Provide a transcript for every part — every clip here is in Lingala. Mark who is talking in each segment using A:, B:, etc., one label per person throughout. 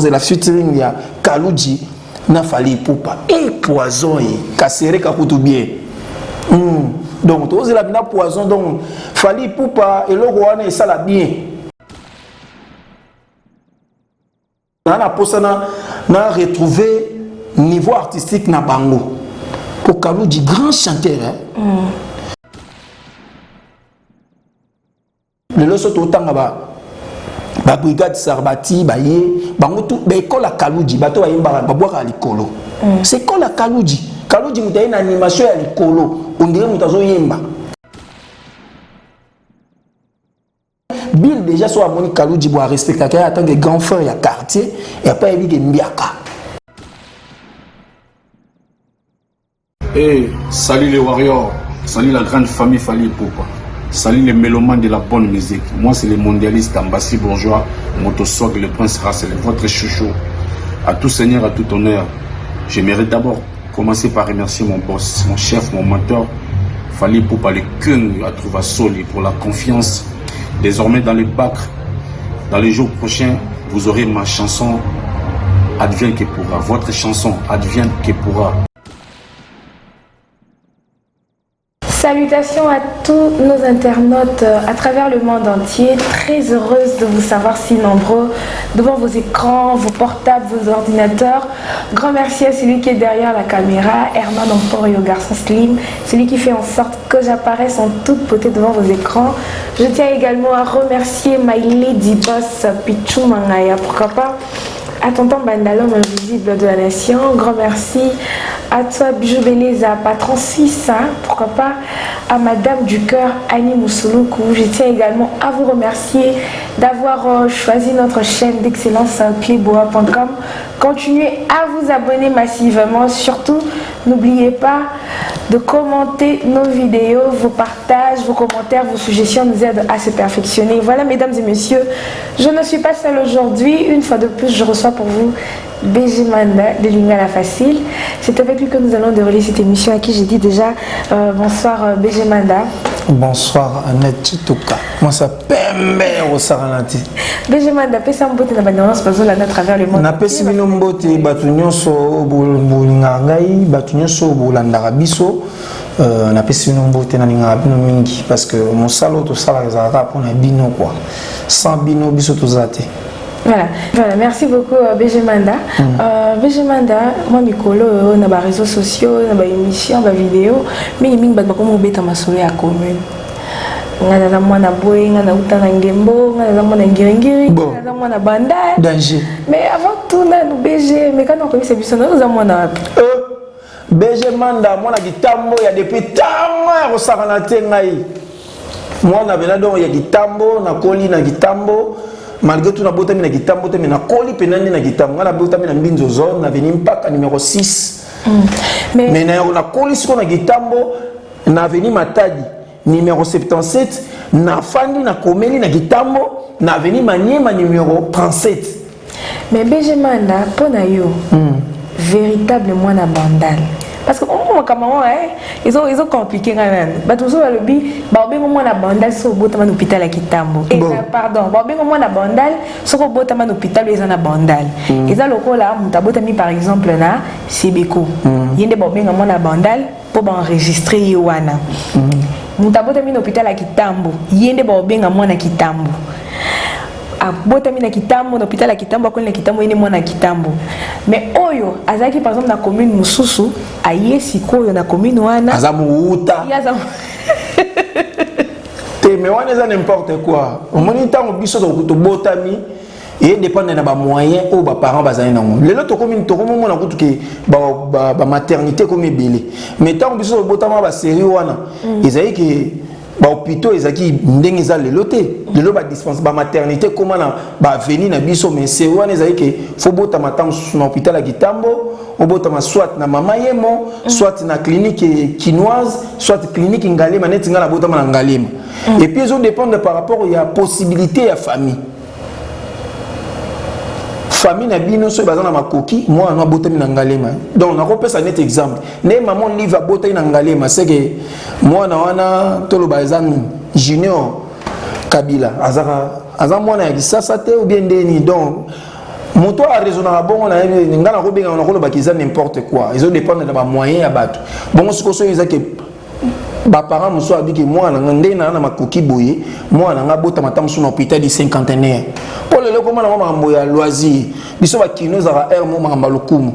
A: Tozela featuring ya Kaluji na Fally Ipupa. E poison e Kasereka kutu bien. Donc tozela bina poison, donc Fally Ipupa eloko wana esala bien. Na posa na retrouver niveau artistique na bango. Po Kaluji grand chanteur, hein? Lelo so totanga ba brigade Sarbati ba ye bango tout ba école ya Kaluji, bato bayembaka babwaka likolo. C'est école ya Kaluji. Kaluji moto aye na animation ya likolo, on dirait moto azoyemba. Bill déjà so amoni Kaluji bo respectaka en tant que grand frère ya quartier et après yebi ke mbiaka.
B: Hey, salut les warriors, salut la grande famille Fally Ipupa, salut les mélomanes de la bonne musique. Moi c'est le mondialiste Ambassi Bourgeois, Motoswag, le prince Russell, votre chouchou. À tout seigneur, à tout honneur, j'aimerais d'abord commencer par remercier mon boss, mon chef, mon mentor, Fally Ipupa, le King à Trouvasoli, pour la confiance. Désormais dans les bacs, dans les jours prochains, vous aurez ma chanson Advienne que pourra, votre chanson Advienne que pourra.
C: Salutations à tous nos internautes à travers le monde entier. Très heureuse de vous savoir si nombreux devant vos écrans, vos portables, vos ordinateurs. Grand merci à celui qui est derrière la caméra, Herman Emporio, garçon slim, celui qui fait en sorte que j'apparaisse en toute beauté devant vos écrans. Je tiens également à remercier my lady boss Pichou Mangaya, pourquoi pas, à tonton Banda, l'homme invisible de la nation. Grand merci à toi Bijou Beleza, patron 6, hein, pourquoi pas, à Madame du Cœur Annie Moussouloukou. Je tiens également à vous remercier d'avoir choisi notre chaîne d'excellence cleboa.com. Continuez à vous abonner massivement. Surtout, n'oubliez pas de commenter nos vidéos, vos partages, vos commentaires, vos suggestions nous aident à se perfectionner. Voilà, mesdames et messieurs, je ne suis pas seule aujourd'hui. Une fois de plus, je reçois pour vous BG Manda de Lingala Facile. C'est avec lui que nous allons dérouler cette émission, à qui j'ai dit déjà bonsoir BG Manda.
A: Bonsoir Annette Chituka. Moi ça pembe osaranati.
C: BG Manda pesa mbote na bandance bazola à travers le monde.
A: Na pesi bino mbote batu nyonso bolinga ngai, batu nyonso bolandaka biso. Na pesi bino mbote na lingaka bino mingi parce que mosala oyo tosalaka ezalaka mpona bino quoi. Sans bino biso toza te.
C: Voilà, voilà, merci beaucoup BG Manda. BG Manda, moi mikolo na ba réseaux sociaux, na ba émissions, ba vidéos, mingi mingi bato bakoma kobeta masolo ya commune. Nga naza mwana boye, nga nauta na Ngembo, nga naza mwana Ngiringiri, nga naza mwana Banda.
A: Danger.
C: Mais avant tout nanu BG, mais kana okoyebisa biso na oza mwana wapi?
A: BG Manda mwana kitambo ya depuis tango ya kosakana te ngai. Mwana bena donc ya kitambo, nakoli na kitambo. Malgré tout nabotami na kitambo te, mais nakoli mpenza nde na kitambo. Nga nabotami na Mbinzo zone, na avenue Mpaka numéro 6.
C: Mais
A: Mais nakoli sikoyo na kitambo na avenue Matadi numéro 77, nafandi nakomeli na kitambo na avenue Maniema numéro 37.
C: Mais BG Manda, mpona yo, véritable mwana Bandal, parce que omo makambo yango, ezo compliqué nga nani. Bato mosusu balobi baobenga mwana Bandal soki obotama na hôpital ya Kitambo. Pardon, baobenga mwana Bandal soki obotama na hôpital oyo eza na Bandal. Eza lokola moto abotami par exemple na Sebeko, ye nde baobenga mwana Bandal mpo baenregistre ye wana. Moto abotami na hôpital ya Kitambo, ye nde baobenga mwana Kitambo. Abotami na Kitambo, na hôpital ya Kitambo, akoli na Kitambo, ye nde mwana Kitambo. Mais oyo azalaki par exemple na commune mosusu, aye sikoyo na commune wana,
A: aza mowuta.
C: Ye aza
A: te. Mais wana eza n'importe quoi. Omoni, ntango biso tobotami, edépendre na bamoyen oyo baparent bazali nango. Lelo tokomi tokomomona kutu ke bamaternité ekomi ebele, mais ntango biso tobotama, basérie wana ezali ke bahôpitaux ezalaki ndenge eza lelo te. Lelo badispense, bamaternité ekóma na baavenue na biso, mais série wana ezali ke fo botama ntango mosusu na hôpital ya Kitambo, obotama soit na Mama Yemo, soit na clinique kinoise, soit clinique Ngalema. Neti ngai nabotama na Ngalema. Et puis ezodépendre par rapport ya possibilité ya famille. Famille na bino soki baza na makoki, mwana no abotami na Ngalema. Donc nakopesa neti exemple, nde mama Olive abotami na Ngalema, seke mwana wana toloba eza nini, Junior Kabila azaka aza mwana ya Kisasa te ou bien ndeni. Donc Moto araisonnaka bongo na ye, nga nakobengaka, nakolobaka eza n'importe quoi. Ezodépendre na bamoyen ya bato. Bongo sikoyo, soki eza ke baparent mosusu abiki mwana nga ndenge naa na makoki boye, mwana nga abotama ta mosusu na hôpital du Cinquantenaire, mpo lelo ekoma nango makambo ya loisir. Biso bakino ezalaka aire mo makambo ya lokumu,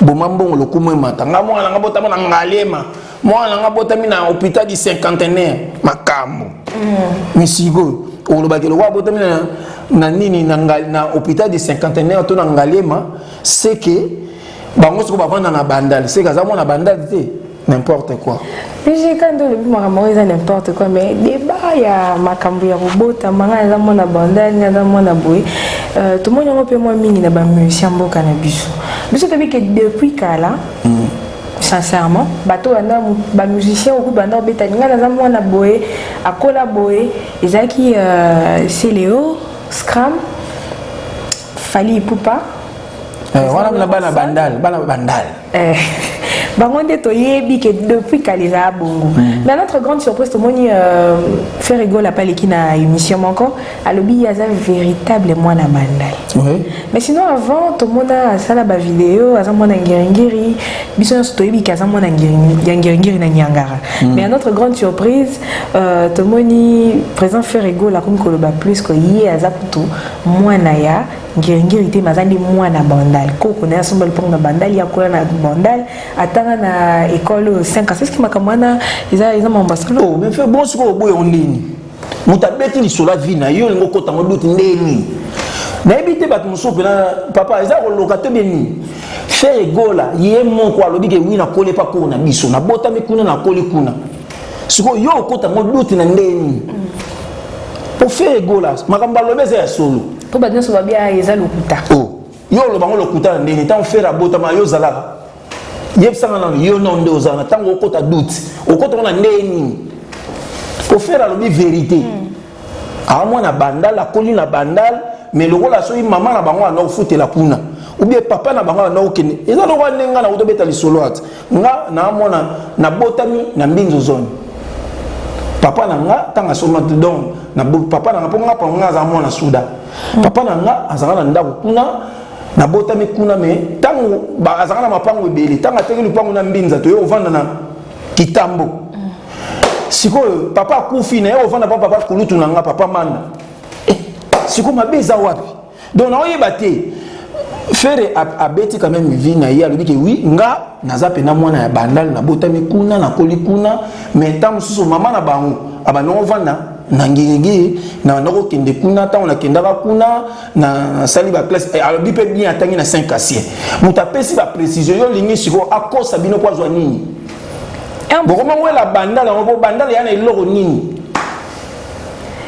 A: boma mbongo, lokumu emata. Nga mwana nga botama na Ngaliema, mwana nga botami na hôpital du Cinquantenaire, makambo. Mais sikoyo olobaki lokwa abotami na nini, na hôpital du Cinquantenaire to na Ngaliema, c'est que bango sikoyo bavanda na Bandal, c'est que aza mwana Bandal te. N'importe quoi.
C: PG, quand olobi makambo oyo eza n'importe quoi, mais débat ya makambo ya kobotama, ngai aza mwana Bandal, ngai aza mwana boye, tomoni yango mpe mwa mingi na bamusicien mboka na biso. Biso toyebi ke depuis kala, sincèrement, bato banda bamusicien oku banda kobeta ngai naza mwana boye, akola boye, ezalaki Celeo Scram, Fally Ipupa.
A: Wana na bana Bandal, bana Bandal.
C: Bango nde toyebi ke depuis kala ezala bongo. Mais à notre grande surprise, tomoni Ferre Gola apaleki na émission moko, alobi ye aza véritable mwana Bandal. Mais sinon avant, tomona asala bavideo, aza mwana Ngiringiri. Biso nyonso toyebi ke aza mwana ya Ngiringiri na Nyangara. Mais à notre grande surprise, tomoni président Ferre Gola akomi koloba plus ke ye aza kutu mwana ya Ngiringiri te, mais aza nde mwana Bandal. Koko na ye asomba lupango na Bandal, ye akola na Bandal, atanga na école oyo 5 ans. Eske makambo wana eza mambo asolo?
A: Oh, mais fe bon, sikoyo oboya ndeni moto abeti lisolo ya vie na yo, olingi okota ngo duti ndeni? Nayebi te. Bato mosusu mpena, papa, eza koloka to bien nini? Ferre Gola ye moko alobi ke oui, nakoli epa koko na biso, nabotami kuna, nakoli kuna. Sikoyo yo okota ngo duti na ndeni? Po Ferre Gola, makambo alobi eza ya solo.
C: Mpo bato nyonso babia eza lokuta.
A: Oh, yo oloba ngo lokuta na ndeni? Ntango Ferre abotama, yo ozalaka? Yebisanga nano, yo nano nde ozala na ntango okota doute, okota ngo na ndenge nini? Po Ferre alobi vérité, aa mwana Bandal, akoli na Bandal, mais lokola soki mama na bango anda kofutela kuna ou bien papa na bango anda kokende, eza lokola ndenge nga na kotobeta lisolo ati nga naamona nabotami na Mbinzo Zone. Papa na nga ntango asomba, donc na papa na nga, mpo nga mpo nga aza mwana suda, papa na nga azalaka na ndako kuna, nabotami kuna. Mais ntango azalaka na mapango ebele, ntango ateki lupango na Mbinza, toye kovanda na Kitambo. Sikoyo papa akufi, na ye kovanda pa papa kulutu na nga, papa Manda. Sikoyo mabe eza wapi? Donc naoyeba te. Ferre abeti quand même vie na ye, alobi ke oui, nga naza mpena mwana ya Bandal, nabotami kuna, nakoli kuna, mais ntango mosusu mama na bango abanda kovanda na Ngiringiri, na banda kokende kuna. Ntango nakendaka kuna, nasali baclasse. Alobi mpe bien, atangi na 5 Cassien. Moto apesi baprécision, yo olingi sikoyo akosa bino mpo azwa nini? Bokoma wela Bandal yango, mpo Bandal ya na eloko nini?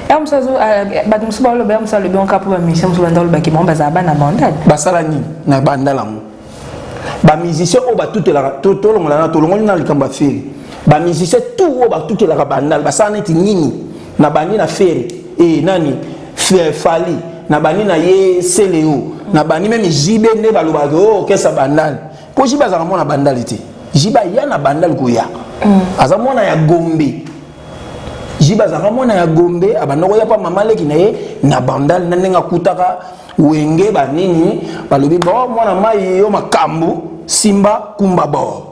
C: Ya mosusu, bato mosusu baloba, ya mosusu alobi onka mpo bamusicien mosusu banda olobaki bango bazala bana Bandal.
A: Basala nini na Bandal yango? Bamusicien oyo batutelaka, tolongola na tolongoli na likambo ya Ferre, bamusicien tout oyo batutelaka Bandal basala neti nini? Na bandi na Ferre e nani, Fally, na bandi na ye Celeo, na bandi même JB nde balobaka oyo okesa Bandal, mpo JB azalaka mwana Bandal te. JB aya na Bandal koya, aza mwana ya Gombe. JB azalaka mwana ya Gombe, abanda koya mpa mama leki na ye na Bandal, na ndenge akutaka Wenge banini, balobi bo mwana mai yo makambo simba kumba bo.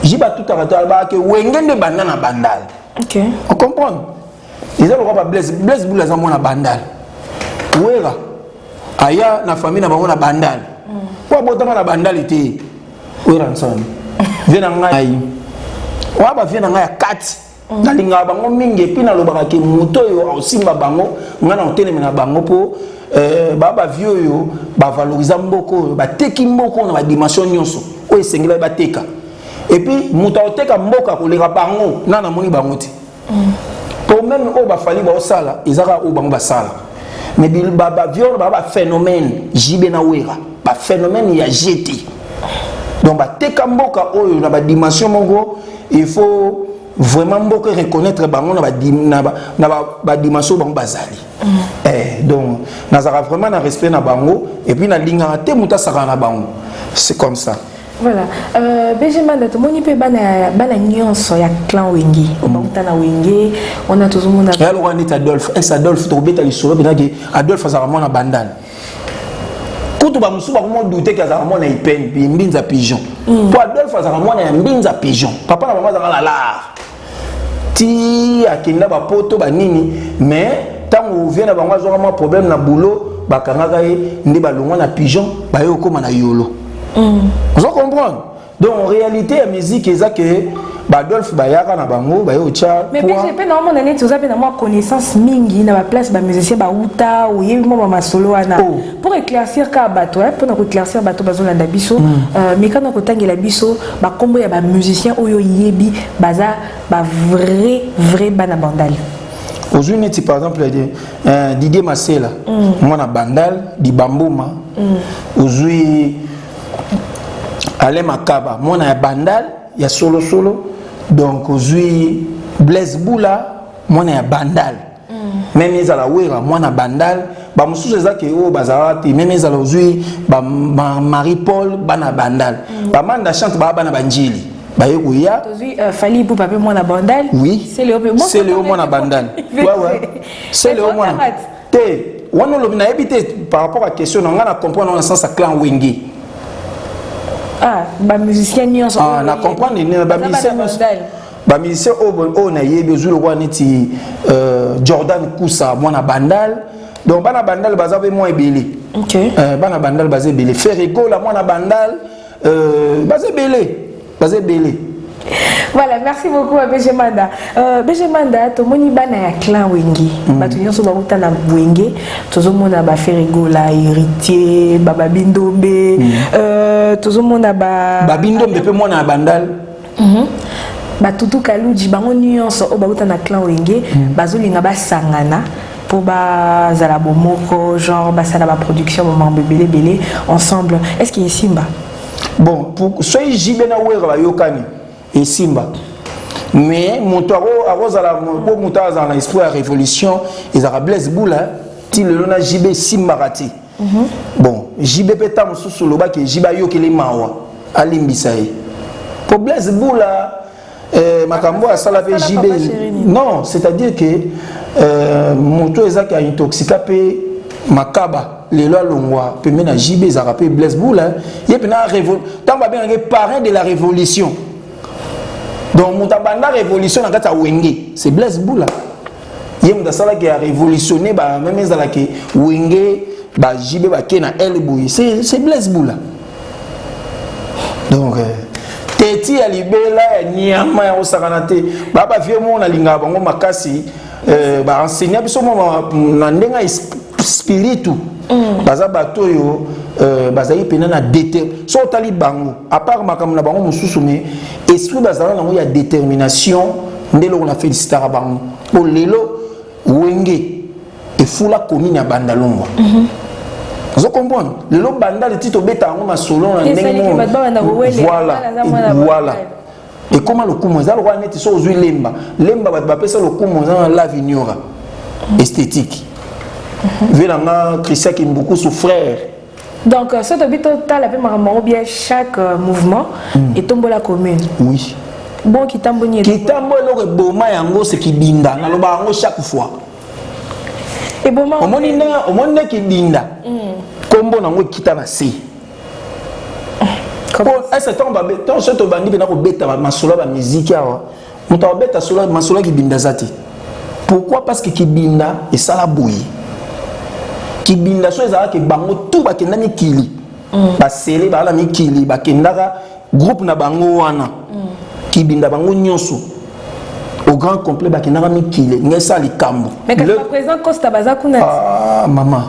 A: JB atutaka te, alobaka ke Wenge nde banda na Bandal. Ocomprendre? Eza lokwa ba Blaise, Blaise Bula aza mwana Bandal. Wera aya na famille na bango na Bandal, po abotama na Bandal te. Wera nsoni vie na ngai oya, bavie na ngai ya kati, nalingaka bango mingi. Et puis nalobaka ke moto oyo aosimba bango, ngai na kotelema na bango, mpo baa bavie oyo bavaloriza mboka oyo, bateki mboka oyo na badimension nyonso oyo esengelaki bateka. Et puis moto aoteka mboka koleka bango, na namoni bango te, po même oyo baFally baosala eza kaka oyo bango basala. Mais bavie oyo baa baphénomène, JB na Wera, baphénomène ya gt. Donc bateka mboka oyo na badimension moko, il faut vraiment mboka reconnaître bango na badimension bango bazali. Donc nazalaka vraiment na respect na bango, et puis nalingaka te moto asakana na bango, c'est comme ça.
C: Voilà, BG Manda, tomoni mpe bana, bana nyonso ya clan Wenge bauta na Wenge wana, tozomona.
A: Ya lokola neti Adolphe, es Adolphe, tokobeta lisolo mpenaki Adolphe azalaka mwana Bandal. Kutu bamosusu bakomo douter ke azalaka mwana ipene Mbinza Pigeon, mpo Adolphe azalaka mwana ya Mbinza Pigeon. Papa na bango azalaka na lar ti akenda bapoto banini, mais ntango vie na bango azwaka mwa problème na boulot, bakangaka ye nde balongwa na Pigeon, baye okóma na Yolo. Ozo comprendre? Donc en réalité ya musique eza ke baAdolphe bayaka na bango, baye otya.
C: Mais mpe naomona neti oza mpe na mwa connaissance mingi na baplace bamusicien bauta, oyebi mwa bamasolo wana. Pour éclaircir kaka bato, mpona koéclaircir bato bazolanda biso, mekana kotangela biso bakombo ya bamusicien oyo oyebi baza bavrai vrai bana Bandal.
A: Ozwi neti par exemple Didier Masela, mwana Bandal Dibamboma. Ozwi Alain Makaba, mwana ya Bandal ya solosolo. Donc ozwi Blaise Bula, mwana ya Bandal. Même ezala Wera, mwana Bandal. Bamosusu eza ke oyo bazalaka te. Même ezala ozwi Marie Paul, bana Bandal. Bamanda Chante baa bana Banjili, baye koya.
C: Tozwi Fally Ipupa mpe mwana Bandal.
A: Oui, Celeo mwana Bandal. Ouais, Celeo mwana te wana olobi, nayebi te. Par rapport à question na ngai, na comprendre na sens ya clan Wenge.
C: Ah, bamusicien nyonso.
A: Ah, na comprendre nini, bamusicien nyonso, bamusicien oyo nayebi, ozwi lokola neti Jordan Kusa, mwana Bandal. Donc bana Bandal baza mpe mwa ebele. Bana Bandal baza ebele. Ferre Gola, mwana Bandal. Baza ebele, baza ebele.
C: Voilà, merci beaucoup à BG Manda. BG Manda, tomoni bana ya clan Wenge. Bato nyonso bauta na Wenge, tozomona ba Ferre Gola, Héritier, ba Babindombe, tozomona ba
A: Babindombe mpe mwana ya Bandal.
C: Batutu Kaluji, bango nyonso oyo bauta na clan Wenge, bazolinga basangana mpo bazala bomoko, genre basala baproduction, bamambo ebele ebele ensemble. Est ce que esimba?
A: Bon, soki JB na Wera bayokani, esimba. Mais moto akozala po moto azala na esprit ya révolution ezalaka Blaise Bula. Ti lelo na JB esimbaka te. Bon, JB mpe ntango mosusu olobaki JB ayokeli mawa, alimbisa ye po Blaise Bula makambo oyo asala mpe JB, non, c'est-à-dire que moto ezaki aintoxika mpe makaba lelo alongwa pembe na JB, ezalaka mpe Blaise Bula. Ye mpena ntango babengaki parrain de la révolution, donc moto abanda révolution na kati ya Wenge, c'est Blaise Bula. Ye moto asalaki ya révolutionne, même ezalaki Wenge baJB bake na ele boye, c'est Blaise Bula. Donc teti ya libela ya nyama ya kosakana te. Baa bavie moko nalingaka bango makasi, baenseigne biso mwa na ndenge ya spiritu. Baza bato oyo bazali mpena na déter. So otali bango, à part makambo na bango mosusu, mais esprit bazala nango ya détermination nde eloko na félicitaka bango, mpo lelo Wenge efula commune ya Bandalungwa. Ozo comprendre? Lelo Bandal ti tobeta yango masolo na ndenge. Voilà, ekóma lokumu. Eza lokola neti so ozwi Lemba. Lemba bato bapesa lokumu eza na Lavignora esthétique ve na nga Christian Kimbukusu, frère.
C: Donc so tobi totala mpe makambo yango bien, chaque mouvement etombola commune.
A: Oui.
C: Bon, Kitambo ni?
A: Kitambo, eloko eboma yango se Kibinda. Naloba yango chaque fois.
C: Eboma?
A: Omoni ndenge, omoni nde Kibinda, nkombo nango ekita na se. Po ese ntango so tobandi mpena kobeta masolo ya bamiziki awa, moto akobeta masolo ya Kibinda aza te. Pourquoi? Parce que Kibinda esala boye. Kibinda so ezalaki bango tu bakenda mikili, basele baa na mikili, bakendaka groupe na bango wana. Kibinda bango nyonso au grand complet bakendaka mikili, ngai esala likambo.
C: Mais kasi baprésident Costa baza kuna.
A: Ah, mama,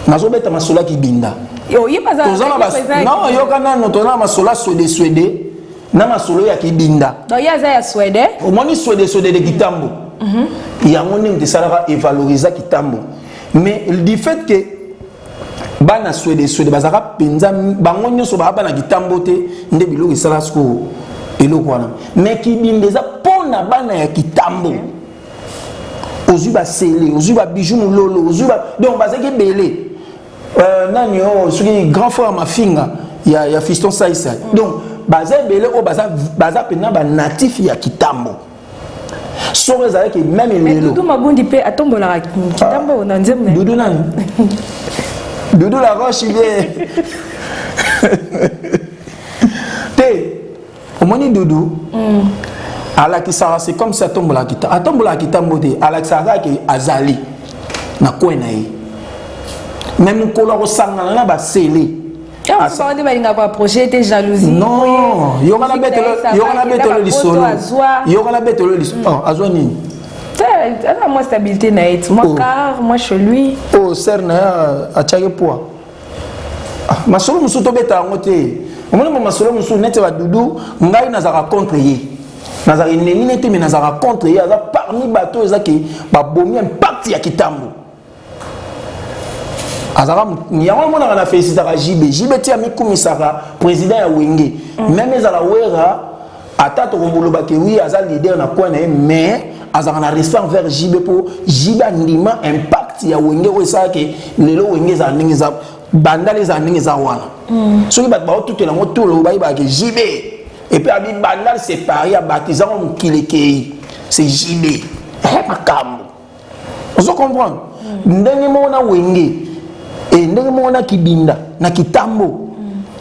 A: nazobeta masolo ya Kibinda.
C: Ye baza.
A: Non, yoka nano. Toza na masolo ya Swede Swede na masolo ya Kibinda.
C: Donc ye aza ya Swede.
A: Omoni Swede Swede de Kitambo, yango ndenge moto esalaka evalorisa Kitambo. Mais du fait que bana Swede Swede bazalaka mpenza bango nyonso baa bana Kitambo te, nde biloko esala sikoyo eloko wana. Mais Kibinda eza mpo na bana ya Kitambo. Ozwi basele, ozwi babiju mololo, ozwi ba, donc bazalaki ebele. Nani oyo soki grand frère Mafinga ya Fiston Saisai. Donc baza ebele oyo baza mpena banatif ya Kitambo. Soko ezalaki même lelo.
C: Dudu Mabundi mpe atombolaka Kitambo na nzembo.
A: Dudu nani? Doudou la Roche bien te. Omoni Doudou alakisaka, c'est comme si atombolaka kita, atombolaka kitambo te, alakisaka kaka ke azali na coin na ye, mais mokolo akosangana na basele.
C: Bango nde balingaka koapproche te, jalousie.
A: Non, yokana betelo lisolo, yokana betelo lisolo. Azwa nini?
C: Aza mwa stabilité na ye, mwa car, moi chez lui.
A: Oh, ser na ye atiaki poids. Masolo mosusu tobeta yango te. Omoni ba masolo mosusu neti badudu, ngai nazalaka contre ye, nazalaka ennemi nete, mais nazalaka contre ye. Aza parmi bato oyo ezaki babomi impact ya kitambo. Azalaka yango amonaka na félicitaka JB. JB ti amikumisaka président ya Wenge, même ezala Wera, ata tokolobaki oui, aza leader na coin na ye, mais azalaka na respect envers JB, mpo JB andima impact ya Wenge oyo esalaki lelo Wenge ezala ndenge eza, Bandala ezala ndenge eza wana. Soki bato baotutela yango tolo, bayebaka JB. Et puis abi Bandal c'est Paris, abatizango mokili ekei, c'est JB makambo. Ozo comprendre ndenge moko na Wenge e ndenge moko na Kibinda na Kitambo.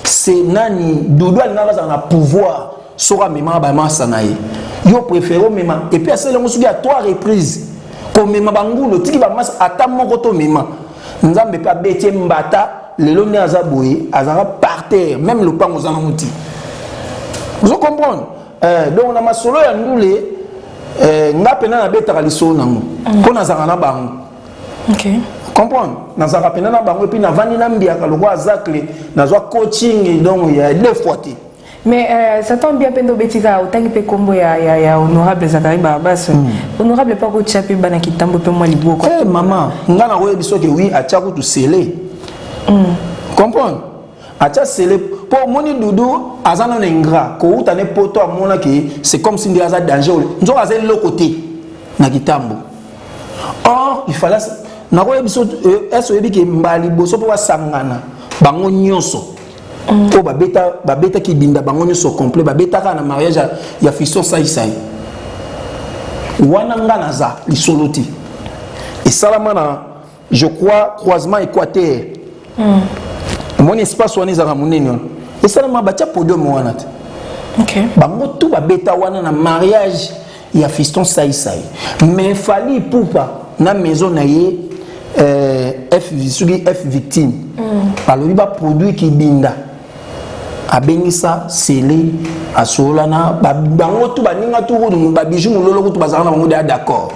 A: C'est nani? Dudu alingaka azala na pouvoir. Soki amemaka bamasa na ye, yo préféré omema. Et puis asali yango soki ya trois reprises, komema bangulu, otiki bamasa ata moko tomema. Nzambe mpe abeti ye mbata. Lelo nde aza boye, azalaka par terre, même lopango oza nango ti. Ozo comprendre? Donc na masolo ya ndule, nga mpena nabetaka lisolo nango mpo nazalaka na bango. Comprendre, nazalaka mpena na bango. Et puis navandi na mbiaka lokwa azacle, nazwa coaching, donc ya deux fois te.
C: Mais ça tombe bien mpe nde obeti kaka, otangi mpe nkombo ya honorable Zakari Barabas. Honorable mpe akotia mpe bana kitambo mpe mwa liboko.
A: Hey, mama, nga nakoyebi soki oui, atia kutu sele. Comprendre, atia sele mpo omoni Dudu aza nano ingrat. Kouta ne poto, amonaki c'est comme si nde aza danger, nzoka aza eloko te na kitambo. Or il fallait, nakoyebi so ese oyebi ke mbala liboso mpo basangana bango nyonso oyo babeta, babetaki binda bango nyonso complet, babetaka na mariage ya Fiston Saisai wana. Nga naza lisolo te, esalama na, je crois, croisement Équateur. Omoni espace wana ezalaka monene wana, esalama batia podium wana te. Bango tu babeta wana na mariage ya Fiston Saisai. Mais Fally Ipupa na maison na ye, F, soki F Victime, balobi baproduit Kibinda, abengisa Sele, asolola na bango tu, baninga tu, babiju mololo kutu bazalaka na bango deya d'accord.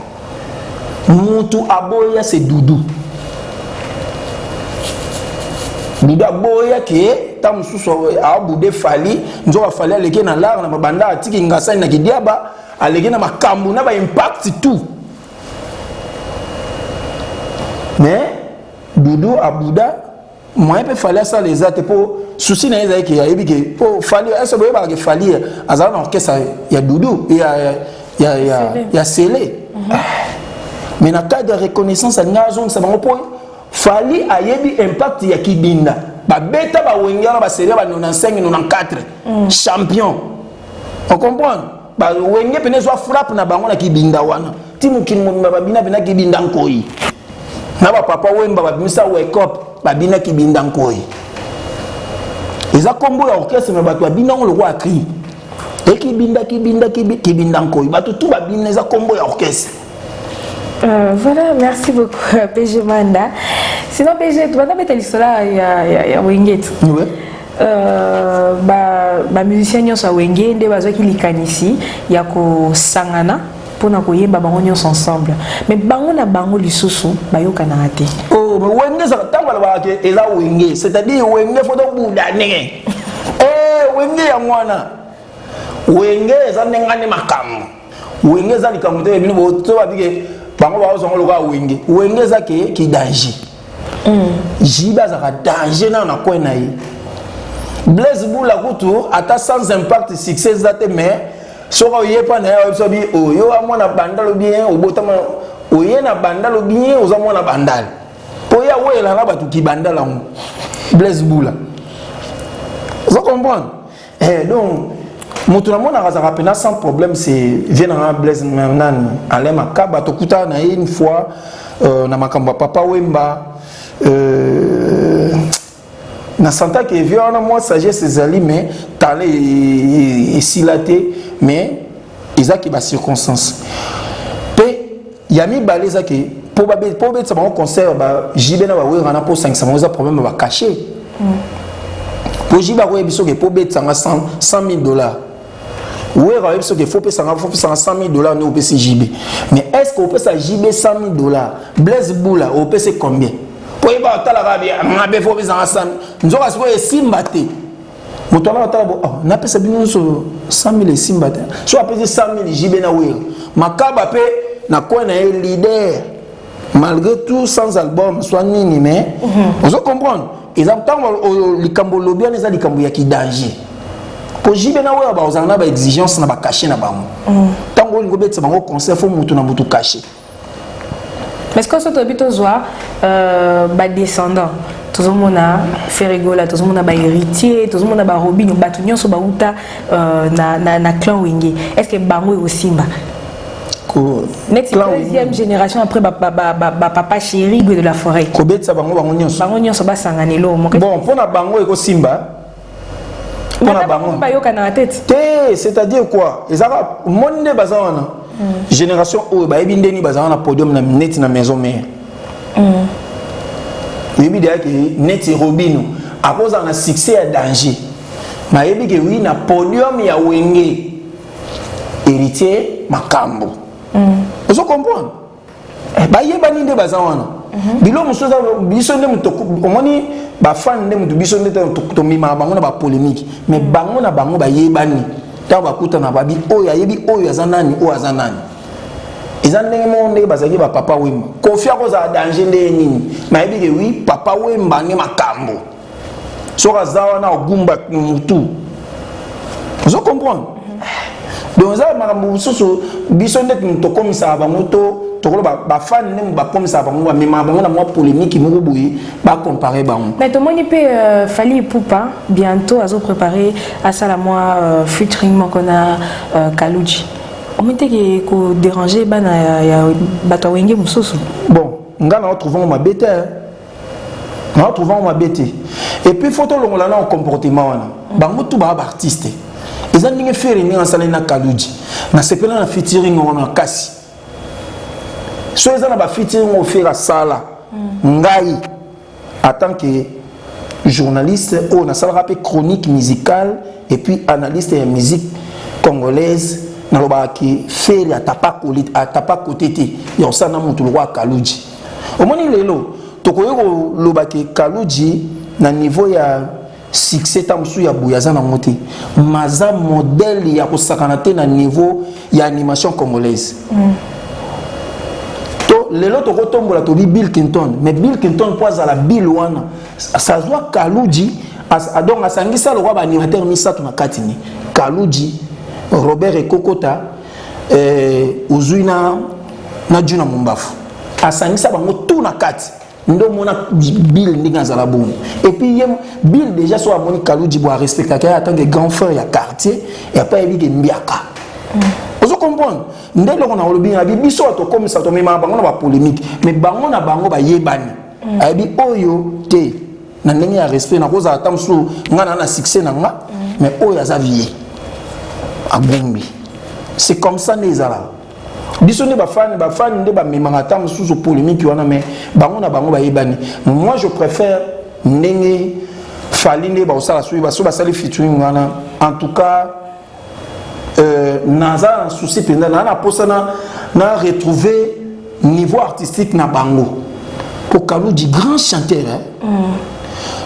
A: Mutu aboya, se Dudu. Dudu aboya ke ta mosusu abude Fally, nzoka Fally aleki na lar na mabanda, atiki ngasani na kidiaba, aleki na makambo na baimpact tout. Mais Dudu abuda, moyen mpe Fally asala eza te, mpo souci na ye ezali ke ayebi ke mpo Fally ese boyebaka ke Fally azala na orchestre ya Dudu ya Sele. Mais na cadre ya reconnaissance, alingi azongisa bango, mpo Fally ayebi impact ya Kibinda. Babeta bawenge wana, baserie ba 95, 94, champion. Ocomprendre, bawenge pene ezwa frappe na bango na Kibinda wana ti mokili mobimba babina mpena Kibinda Nkoi na bapapa Wemba, babimisa Wake Up, babina Kibinda Nkoi. Eza nkombo ya orchestre, mais bato babina yango lokola cri ekibinda, kibinda, kibinda nkoi, bato tu babina, eza nkombo ya orchestre.
C: Voilà, merci beaucoup PG Manda. Sinon PG, tu vas mettre l'histoire ya Wenge.
A: Ouais.
C: Ba musicien nyonso ya Wenge nde bazwaki likanisi ya kosangana mpona koyemba bango nyonso ensemble, mais bango na bango lisusu bayokanaka te.
A: Oh, mais Wenge ezaka ntango balobaka ke eza Wenge, c'est-à-dire Wenge faut tobuda ndenge. Eh, Wenge yango wana, Wenge eza ndenge nde makambo. Wenge eza likambo te. Bino to babike bango bazongo lokola Wenge. Wenge eza ke ki danger. JB azalaka danger nano na coin na ye. Blaise Bula kutu ata sans impact, succès eza te, mais soki oyepa na ye, oyebi bi oyo mwana Bandal bien, obotama oye na Bandal bien, oza mwana Bandal, mpo ye aweyela na bato kibandal yango. Blaise Bula, oza comprendre? Donc moto namonaka azalaka mpena sans problème, c'est vie nanga Blaise nani, Alain Makaba. Tokutana na ye une fois na makambo ya Papa Wemba. Na sentaki vieux wana mwa sagesse ezali, mais talent esila te, mais ezaki bacirconstance. Mpe ya mibale eza ke mpo obetisa bango concert, ba JB na ba Wera na mpo osangisa bango, eza problème ya bacachet. Mpo JB akoyebi soki mpo obetisanga 100 000 $, Wera oyebi soki faut opesanga 100 000 $ nde opesi JB. Mais est ce que opesa JB 100 000 $, Blaise Bula opesi combien? Po yeba otalaka mabe, faut opesanga 100 nzoka sikoyo esimba te. Moto wana otala bo, oh, napesa bino nyonso 100 000, esimba te. So apesi 100 000 JB na Wera, Makaba mpe na coin na ye, leader malgré tout, sans album soit nini, mais ozo comprendre, eza ntango likambo olobi wana eza likambo ya kidanger. Po JB na Wera bazala na baexigence na bacachet na bango. Ntango olingi obetisa bango concert, faut motu na motu cachet.
C: Mais est-ce que so toyebi tozwa badescendant, tozomona Ferre Gola, tozomona bahéritier, tozomona barobino, bato nyonso bauta na clan Wenge, est ce que bango ekosimba neti deuxième génération après bapapa chéri de la forêt?
A: Kobetisa bango, bango nyonso?
C: Bango nyonso basangana eloko moko.
A: Bon, mpona bango ekosimba.
C: Mpona bango bayokanaka tete.
A: Te, c'est-à-dire quoi, ezaka moni nde baza wana, génération oyo bayebi ndeni baza wana podium na neti na Maison Mère. Oyebi deya ke neti Robino akozala na succès ya danger, nayebi ke wi na podium ya Wenge, Héritier makambo. Ozo comprendre, bayebani nde baza wana. Bilo mosusu eza biso nde moto omoni bafani nde moto, biso nde tomemaka bango na bapolémique, mais bango na bango bayebani. Ntango bakutana, babi oyo ayebi oyo aza nani, oyo aza nani. Eza ndenge moko ndenge bazalaki bapapa Wemba. Kofi akozala danger ndenge nini, nayebi ke wi Papa Wemba nde makambo. Soki aza wana, ogumba mutu, ozo comprendre. Donc eza makambo mosusu, biso nde tokomisaka bango to tokoloba bafani nde bakomisaka bango, bamemaka bango na mwa polémique moko boye, bacompare bango.
C: Mais tomoni mpe Fally Ipupa bientôt azopréparé asala mwa featuring moko na Kaluji. Omoni teke kodéranger bana ya bato ya Wenge mosusu?
A: Bon, nga na otrouve ngo mabe te, na otrouve ngo mabe te. Et puis faut tolongola na comportement wana. Bango tu baa baartiste. Eza ndenge Ferre, ndenge asaleli na Kaluji, nasepela na featuring wana. Kasi so eza na bafeaturing oyo Ferre asala, ngai en tant que journaliste oyo nasalaka mpe chronique musicale et puis analyste ya musique congolaise, nalobaka ke Ferre atapa kote te ya kosala na motu lokwa Kaluji. Omoni, lelo tokoki koloba ke Kaluji na niveau ya succès ta mosusu ya boye aza nango te, maza modèle ya kosakana te na niveau ya animation congolaise. To lelo tokotombola tobi Bill Clinton, mais Bill Clinton mpo azala Bill wana, sazwa Kaluji. Donc asangisa lokwa baanimateur misato na kati ni Kaluji, Robert Ekokota, ozwi na Juna Mombafu, asangisa bango tu na kati nde omona Bill ndenge azala bongo. Et puis ye Bill déjà, so amoni Kaluji bo arespectaka ye en tant que grand frère ya quartier, et après ayebi ke mbiaka. Ozo comprendre nde eloko na olobi na biso, tokomisa, tomemaka bango na bapolémique, mais bango na bango bayebani. Ayebi oyo te na ndenge ya respect, nakozala ata mosusu nga na succès na nga, mais oyo aza vie agumbi. C'est comme ça nde ezalaka. Biso nde bafani, bafani nde bamemaka ata mosusu polémique wana, mais bango na bango bayebani. Moi je préfère ndenge Fally nde bakosala, soki baso basali featuring wana. En tout cas, naza na souci mpenza, naa na posa na retrouver niveau artistique na bango, po Kaluji grand chanteur, hein?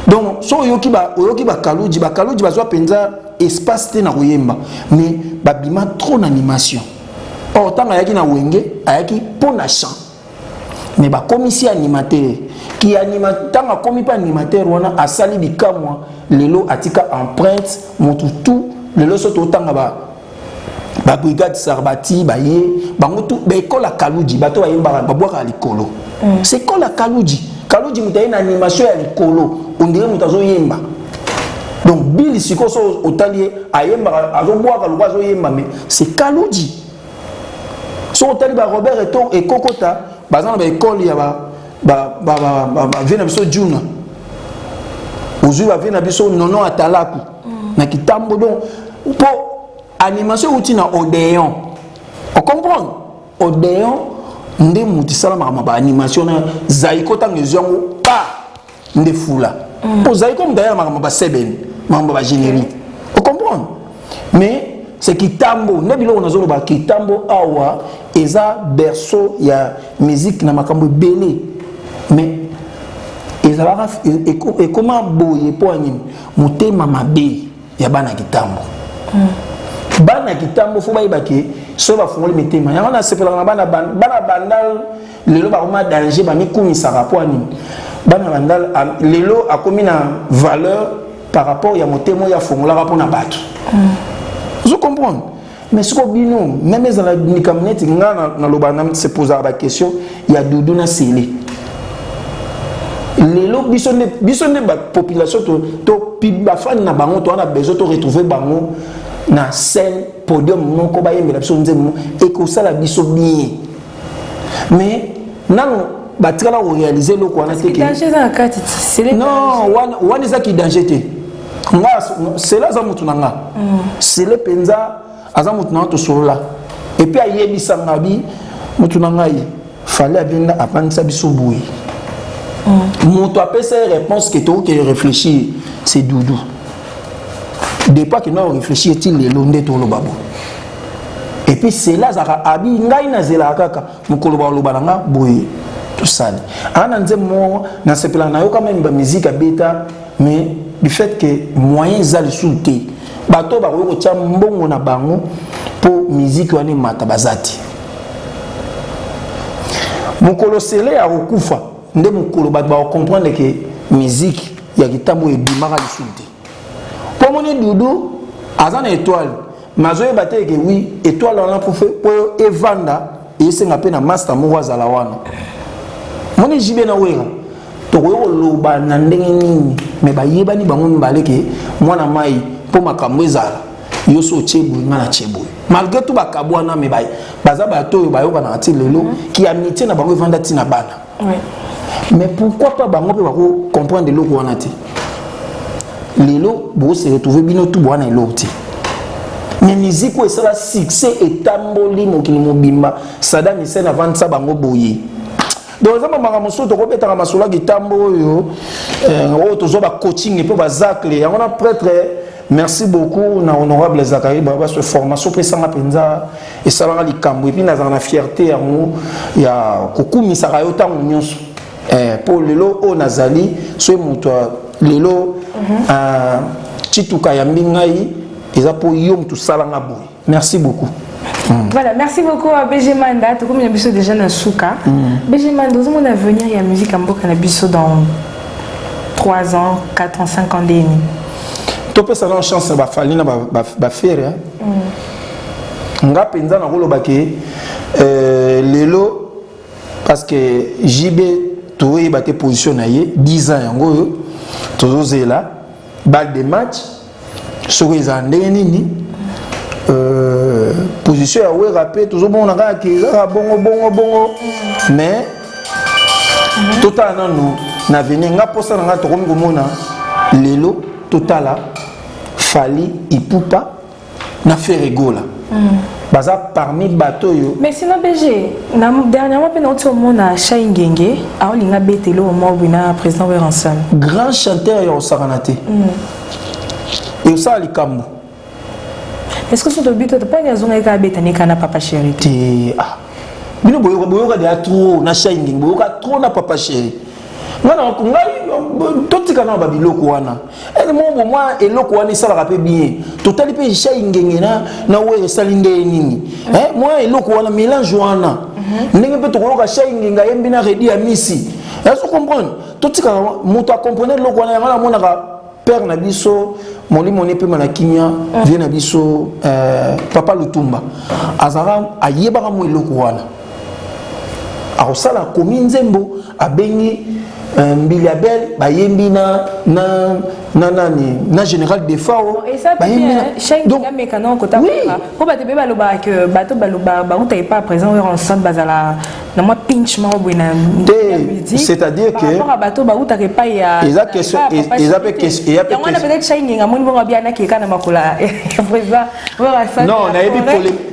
A: Donc so oyoki oyoki bakaluji, bakaluji bazwa mpenza espace te na koyemba, mais babima trop na animation. Or ntango ayaki na Wenge, ayaki mpo na chant, mais bakomisi animateur ki anima. Ntango akomi mpe animateur wana, asali bikamwa. Lelo atika empreinte motu tu. Lelo so totanga ba babrigade Sarbati, baye bango tu baekole ya Kaluji, bato bayembaka, babwakaka likolo. C'est école ya Kaluji. Kaluji moto aye na animation ya likolo, ondire moto azoyemba. Donc Bill sikoyo, so otali ye, ayembaka, azobwaka lokwa azoyemba, mais c'est Kaluji. So otali barobert Ekokota, baza na baekole ya bavie na biso Juna. Ozwi bavieux na biso Nono Atalaku na Kitambo. Donc mpo animation euti na Odéon, ocomprendre? Odéon nde moto esalamaka ma baanimation na Zaiko. Ntango ezwi yango pa nde fula, mpo Zaiko moto ayala makambo basebene, makambo bagénérique, ocomprendre? Mais c'est Kitambo nde biloko nazoloba. Kitambo awa eza berceau ya musique na makambo ebele, mais ezalaka ekoma boye mpo ya nini? Motema mabe ya bana Kitambo. Bana Kitambo fo bayeba ke soki bafungoli mitema yango, nasepelaka na bana bana Bandal. Lelo bakoma danger, bamikumisaka mpo ya nini? Bana Bandal lelo akomi na valeur par rapport ya motema oyo afungolaka mpona bato, ozo comprendre? Mais sikoyo bino même ezala likambo neti nga naloba, na se posaka baquestion ya Dudu na Sele. Lelo biso nde bapopulation to bafani na bango, toza na besoin to retrouver bango na scène, podium moko, bayembela biso nzembo, ekosala biso bien. Mais nano batikala koréaliser eloko wana te. Non, wana ezaki danger te. Nga Sele aza motu na nga. Sele mpenza aza motu na nga, tosolola. Et puis ayebisanga bi motu na ngai Fally abenda apangisa biso boye. Moto apesa ye réponse ke tokoki réfléchir, c'est Doudou. Depuis akenda koréfléchir ti lelo nde toloba boye. Et puis Sele azalaka abi ngai nazelaka kaka mokolo baloba na nga boye, tosali aa na nzembo moko nasepelaka nayoka même bamusique abeta. Mais du fait que moyen eza lisusu te, bato bakoki kotia mbongo na bango mpo musique wana emata baza te. Mokolo Sele akokufa nde mokolo bato bakocomprendre ke musique ya Kitambo ebimaka lisusu te. Mpo moni Dudu aza na étoile, mais azoyeba te ke oui, étoile wana po evanda, esenga mpe na master moko azala wana. Moni JB na Wera, tokoki koloba na ndenge nini? Me bayebani bango mibale ke mwana mai mpo makambo ezala yo so otie boye, nga na tie boye. Malgré tout bakabwana, me baza bato oyo bayokanaka ti lelo, ki amitié na bango evanda ntina bana. Mais pourquoi pas bango mpe bakocomprendre eloko wana te? Lelo bose retrouve bino tu bwana eloko te, mais musique oyo esala succès, etamboli mokili mobimba. Sadam Hussein avandisa bango boye. Donc eza bamakambo mosusu tokobetaka masolo ya Kitambo oyo, oyo tozwa bacoaching mpe bazacle yango na prêtre. Merci beaucoup na honorable Zakari Babaso, formation mpe esanga mpenza, esalanga likambo. Et puis nazalaka na fierté yango ya kokumisaka yo ntango nyonso, mpo lelo oyo nazali soki moto lelo Tituka yambi ngai, eza mpo yo moto osalanga boye. Merci beaucoup.
C: Voilà, merci beaucoup à BG Manda. Tout comme biso déjà na suka. BG Manda, nous avons avenir ya musique ya mboka na biso dans 3 ans, 4 ans, 5 ans deni.
A: Topesa na chance na baFally na baFerre. Nga mpenza nakoloba ke lelo, parce que JB toyeba te position na ye 10 ans yango oyo tozozela balle de match soki ezala ndenge nini. Position ya Wera mpe tozomona kaka ke ezaka bongo bongo bongo, mais totala nanu na avenir. Nga mposa na nga, tokomi komona lelo, totala Fally Ipupa na Ferre Gola, baza parmi bato oyo.
C: Mais sinon BG, na dernièrement mpe nauti omona Shai Ngenge aolinga betelo omwa boye na président Werrason.
A: Grand chanteur ya kosakana te, eosala likambo.
C: Est-ce que so tobi to mponi azongaki kaka abetani kaka na Papa Chéri
A: te? Te, ah. Bino boyoka, boyoka deya trop na Shai Ngenge, boyoka trop na Papa Chéri. Nga na ngai totika na babiloko wana ene mo bo mwa eloko wana esalaka mpe bien. Totali mpe Shai Ngenge na Were esali ndenge nini, mwa eloko wana, mélange wana, ndenge mpe tokoyoka Shai Ngenge ayembi na Redi ya Misi, ezo comprendre. Totikaka moto acomprendre eloko wana. Yango namonaka père na biso, molimo ne pema na kimia, vie na biso, papa Lutumba azalaka ayebaka mwa eloko wana. Akosala, akomi nzembo, abengi Mbilia Bel bayembi na nani, na Général Defao.
C: Bayembi na donc mekana kota. Oui, po bato be balobaka ke bato baloba bauta epa présent oyo ensemble bazala na mwa pinch moko boye na
A: te, c'est-à-dire que
C: par rapport à bato bautaka epai ya
A: eza question, eza pe question,
C: eya pe yango wana peut-être Shai Ngenga moni bongo abia nakeka na makolo ya président.
A: Non, nayebi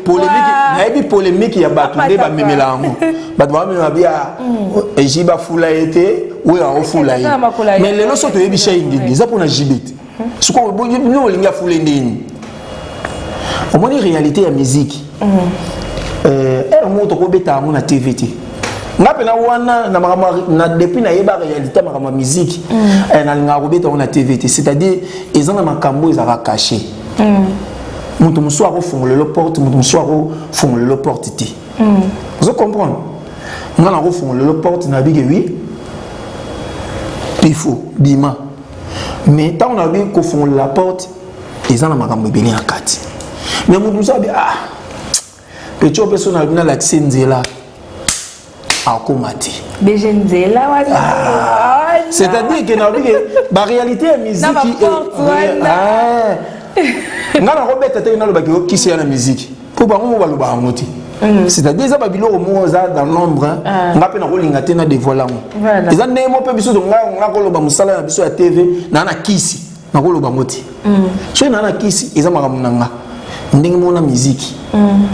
A: polémique, nayebi polémique ya bato nde bamemela yango. Bato bamemela bia eji bafula ye te, oyo aofula ye. Mais lelo so toyebi Shai Ngenge eza mpona JB te. Sikoyo bino olingi afula ndeni? Omoni réalité ya musique, ere moko tokobeta yango na TV te. Nga mpena wana na makambo na depuis nayeba réalité makambo ya musique, nalingaka kobeta yango na TV te. C'est-à-dire eza na makambo ezalaka caché. Moto mosusu akofungolela porte, moto mosusu akofungolela porte te. Ozo comprendre? Nga nakofungolela porte na bike, oui, pifo bima. Mais ntango nabi kofungolela porte, eza na makambo ebele na kati. Mais moto mosusu abi: "Ah, petit oyo mpe so nalobi nalakisi nzela, akóma te."
C: BG nzela wana.
A: C'est-à-dire ke nalobi ke baréalité ya miziki, nga nakobeta te. Nalobaki okisi ya na miziki mpo bango mo baloba yango te. C'est-à-dire eza babiloko moko eza dans l'ombre. Nga mpe nakolinga te na dévoile yango. Eza ndenge mo mpe biso nga koloba mosala na biso ya TV naa na kisi, nakoloba yango te. Soki naa na kisi, eza makambo na nga ndenge moko na miziki.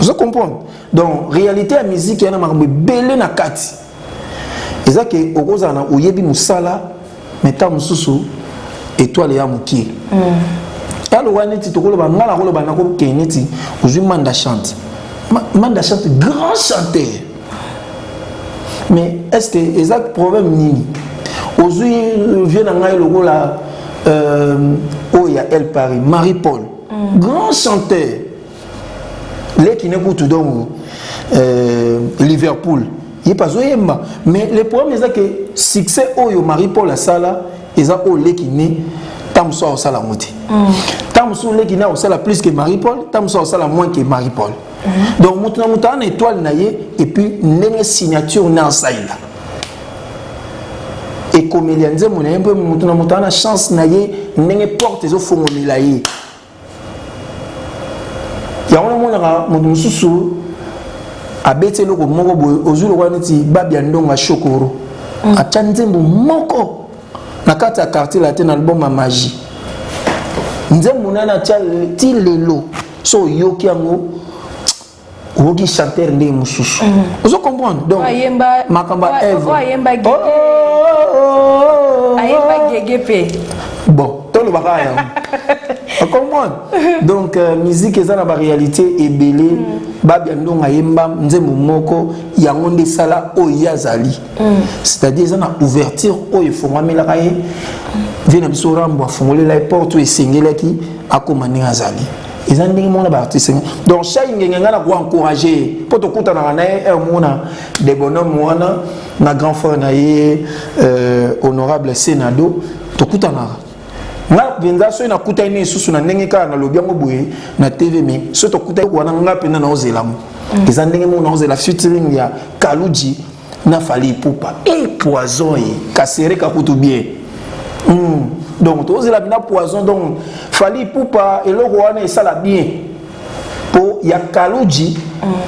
A: Ozo comprendre? Donc réalité ya miziki ya na makambo ebele na kati. Eza ke okozala na oyebi mosala, mais ntango mosusu étoile ya mokie aloka neti tokoloba. Nga nakoloba, nakokende neti ozwi Manda Chante. Manda Chante, grand chanteur, mais est ce que eza problème nini? Ozwi vie na ngai lokola oyo ya El Paris, Marie Paul, grand chanteur, leki ne kutu donc Liverpool, ye mpe azoyemba. Mais le problème eza ke succès oyo Marie Paul asala eza oyo leki ne ntango mosusu akosala yango te. Ntango mosusu leki ne akosala plus que Marie Paul, ntango mosusu akosala moins que Marie Paul. Donc moto na moto aza na étoile na ye et puis ndenge signature ne asalela ekomeli ya nzembo na ye. Mpe moto na moto aza na chance na ye, ndenge porte ezofongomela ye. Yango namonaka moto mosusu abeti eloko moko boye, ozwi lokola neti Babia Ndonga Shokoro, atya nzembo moko na kati ya Quartier Latin na album ya Magie. Nzembo nani atya ti lelo, so oyoki yango, oyoki chanteur ndenge mosusu. Ozo comprendre? Donc makambo ya
C: œuvre. Ayemba gege mpe.
A: Bon, tolobaka yango, ocomprendre? Donc musique eza na baréalité ebele. Babia Ndongo ayemba nzembo moko, yango nde esala oyo ye azali. C'est-à-dire eza na ouverture oyo efongwamelaka ye. Vie na biso Rambo afongolela ye porte oyo esengelaki akóma ndenge azali. Eza ndenge moko na baartiste. Donc Shai Ngenge, ngai na koencourage ye mpo tokutanaka na ye heure moko na de bonhomme wana na grand frère na ye honorable Senado. Tokutanaka. Nga mpenza soki nakutani ne lisusu na ndenge kaka nalobi yango boye na TV, mais soki tokutani wana, nga mpenza naozela mo eza ndenge moko naozela featuring ya Kaluji na Fally Ipupa e poison ye kasereka kutu bien. Donc tozela mpena poison. Donc Fally Ipupa, eloko wana esala bien mpo ya Kaluji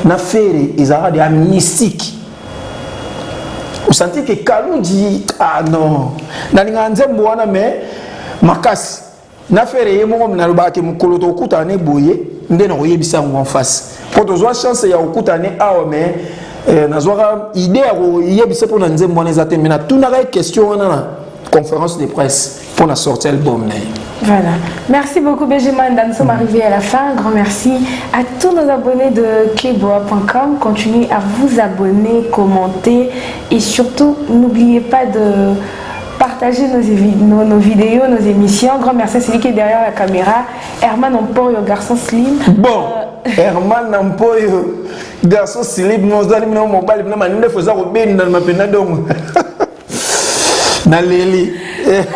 A: na Ferre ezalaka de ya mystique. Osanti ke Kaluji, ah non, nalingaka nzembo wana mais makasi na Ferre ye moko. Nalobaka ke mokolo tokutana ne boye nde nakoyebisa yango en face, mpo tozwa chance ya kokutana ne awa. Mais nazwaka idée ya koyebisa mpo na nzembo wana eza te, mais natunaka ye question wana na conférence de presse mpo na sorti album na ye.
C: Voilà. Merci beaucoup BG Manda. Nous sommes arrivés à la fin. Grand merci à tous nos abonnés de cleboa.com. Continuez à vous abonner, commenter et surtout n'oubliez pas de partager nos vidéos, nos émissions. Grand merci à celui qui est derrière la caméra, Herman Ampoyo, garçon slim.
A: Bon, Herman Ampoyo, garçon slim, nous allons nous mobile, nous allons nous faire na mapena donc. Naleli.
C: Merci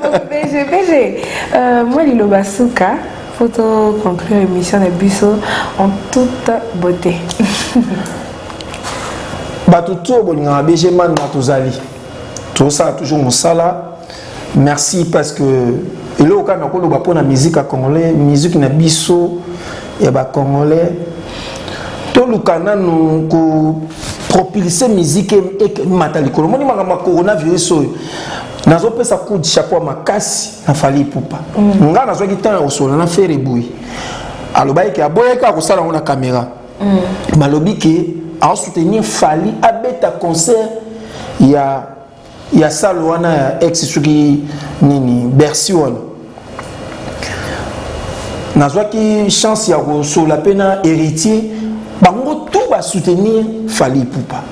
C: beaucoup BG. BG, moi liloba suka faut conclure l'émission de biso en toute beauté.
A: Bato to bolingaka BG Manda, tozali. Tozosala toujours mosala. Merci, parce que eloko kaka nakoloba mpona musique ya congolais, musique na biso ya bacongolais, toluka nanu kopropulser musique emata likolo. Omoni makambo ya coronavirus oyo, nazopesa coup de chapeau ya makasi na Fally Ipupa. Nga nazwaki ntango ya kosola na Ferre Boye, alobaki ke aboyaki kaka kosala yango na caméra. Balobi ke aosoutenir Fally abeta concert ya salle wana ya ex soki nini, Bercy wana. Nazwaki chance ya kosola mpe na Héritier. Bango tout basoutenir Fally Ipupa.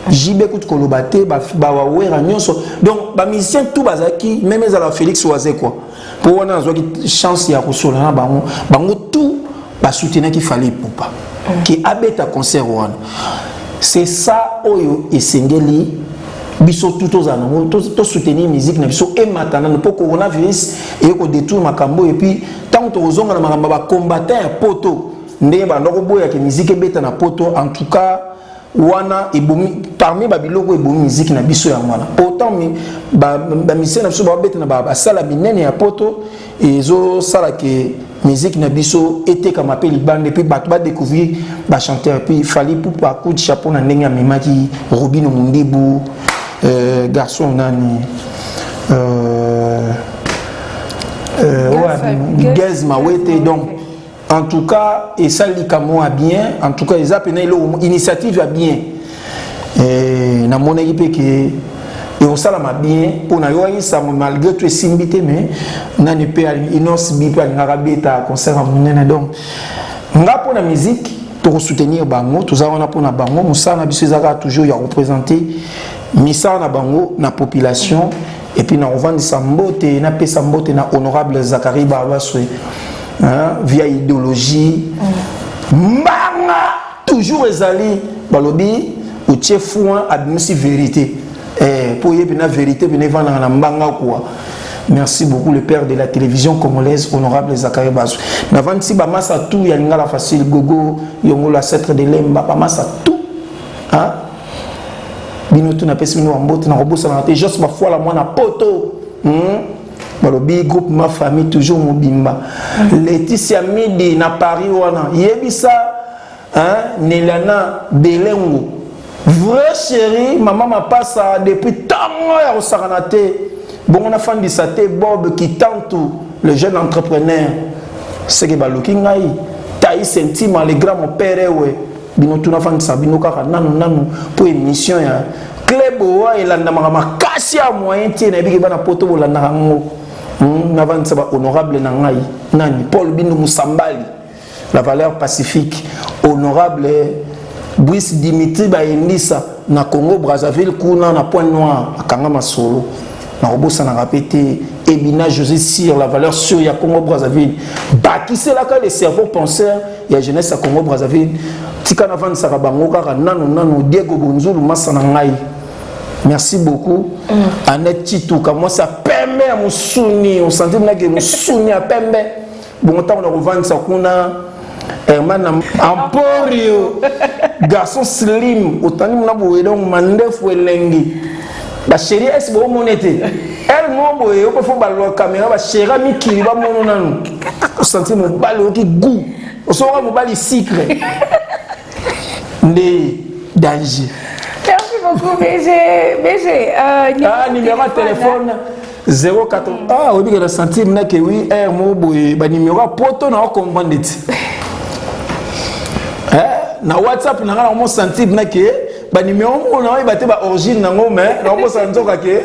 A: JB kutu koloba te, bawawera nyonso, donc bamusicien tout bazalaki, même ezala Félix Wazekwa, mpo wana nazwaki chance ya kosola na bango. Bango tout basoutenaki Fally Ipupa ke abeta concert wana. C'est ça oyo esengeli biso tu tozala nango, tosoutenir musique na biso emata nano, mpo coronavirus eye kodétruire makambo. Et puis ntango tokozonga na makambo ya bacombattant ya poto, ndenge banda koboyaka musique ebeta na poto, en tout cas wana ebomi, parmi babiloko ebomi musique na biso yango wana. Pourtant bamusicien na biso babeta na basala minene ya poto, ezosala ke musique na biso etekama mpe libanda, et puis bato badécouvrir bachanteur. Et puis Fally Ipupa, coup de chapeau na ndenge amemaki Robino Mundibu, garçon nani, ouais, Gaz Mawete. Donc en tout cas esali likambo ya bien. En tout cas eza mpena eloko, initiative ya bien. Namonaki mpe ke ekosalama bien mpo nayokaki sango, malgré tout esimbi te, mais nani mpe, Innoss'B mpe alingaka beta concert ya monene. Donc nga, mpo na musique, tokosoutenir bango, toza wana mpona bango. Mosala na biso eza kaka toujours ya représenter misala na bango na population. Et puis na kovandisa mbote, napesa mbote na honorable Zacharie Bababaswe, hein, via idéologie mbanga toujours ezali. Balobi otie foin, abimisi vérité, mpo ye mpena vérité mpena evandaka na mbanga quoi. Merci beaucoup, le père de la télévision congolaise, honorable Zacharie Bazo. Navandisi bamasa tout ya Lingala Facile, Gogo Yongolo, ancêtre de Lemba, bamasa tout, hein? Bino tu, napesi bino bambote. Na kobosanaka te Jos Bafuala, mwana poto, Balobi groupe Ma Famille toujours mobimba. Laetitia Midi na Paris wana, yebisa, hein, Nelana Belengo, vrai chéri, mama mapasa depuis ntango ya kosakana te. Bongo nafandisa te Bob Kitantu, le jeune entrepreneur, seke baluki ngai Taïs Ntima, le grand mon père ewe. Bino tu, nafandisa bino kaka nanu nanu mpo émission ya Cleboa elandamaka makasi ya moyen tie. Nayebiki bana poto bolandaka yango. Navandisa bahonorable na ngai nani, Paul Bindu Musambali, la valeur pacifique, honorable Brice Dimitri Bayendisa na Congo Brazzaville kuna na Point Noir, akanga masolo. Nakobosanaka mpe te Ebina José Sir, la valeur sûre ya Congo Brazzaville, bakiselaka le cerveau penseur ya jeunesse ya Congo Brazzaville. Tika navandisaka bango kaka nanu nanu. Diego Bonzulu, masa na ngai, merci beaucoup. Annette Chituka, mwasi ya pembe ya mosuni, osanti mnake mosuni ya pembe. Bongo ntango na kovandisa kuna Herman Emporio, garçon slim, otandi mona boye, donc mandefu elengi. Bachéri esi boomona ete ele mo boye, oko fo balwa caméra, bachéri mikili bamono nanu. Osanti mobali oyoki goût, osokoka mobali sucre nde danger.
C: Merci beaucoup, BG. BG,
A: ah, numéro ya téléphone 04. Ah, oyebi ke na sentir nake wi aire moko boye, banuméro ya poto na ocomprendre ti na WhatsApp na nga, na mosentir nake banuméro moko na oyeba te baorigine nango, mais naokosala nzoka ke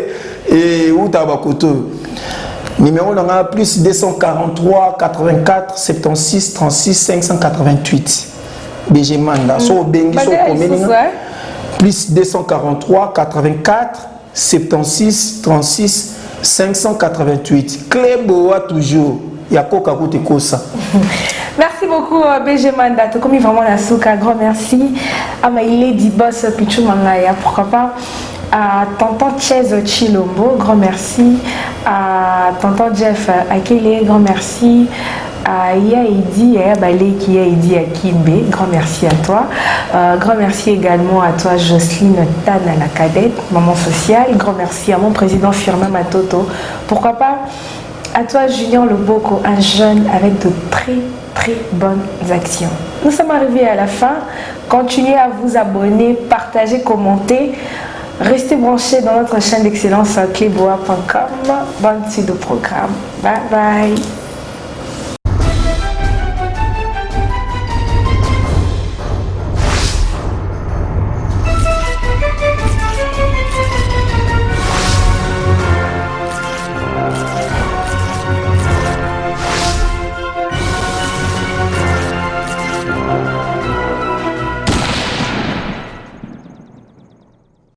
A: eutaka bakoto oyo. Numéro na nga plus 243 84 76 36 588. BG Manda, so obengi, so okomeli nga plus 243 84 76 36 588. Clé Boa toujours ya koka kuta ekosa.
C: Merci beaucoup, BG Manda. Tokomi vraiment na suka. Grand merci à ma lady boss Pichou Mangaya. Pourquoi pas à tonton Chez Chilombo. Grand merci à tonton Jeff Akele. Grand merci. à Yaidi, à Baleki Yaidi Akimbe. Grand merci à toi. Grand merci également à toi, Jocelyne Tana, la cadette, maman sociale. Grand merci à mon président Firmin Matoto. Pourquoi pas à toi, Junior Loboko, un jeune avec de très très bonnes actions. Nous sommes arrivés à la fin. Continuez à vous abonner, partager, commenter. Restez branchés dans notre chaîne d'excellence cléboa.com. Bonne suite de programme. Bye bye.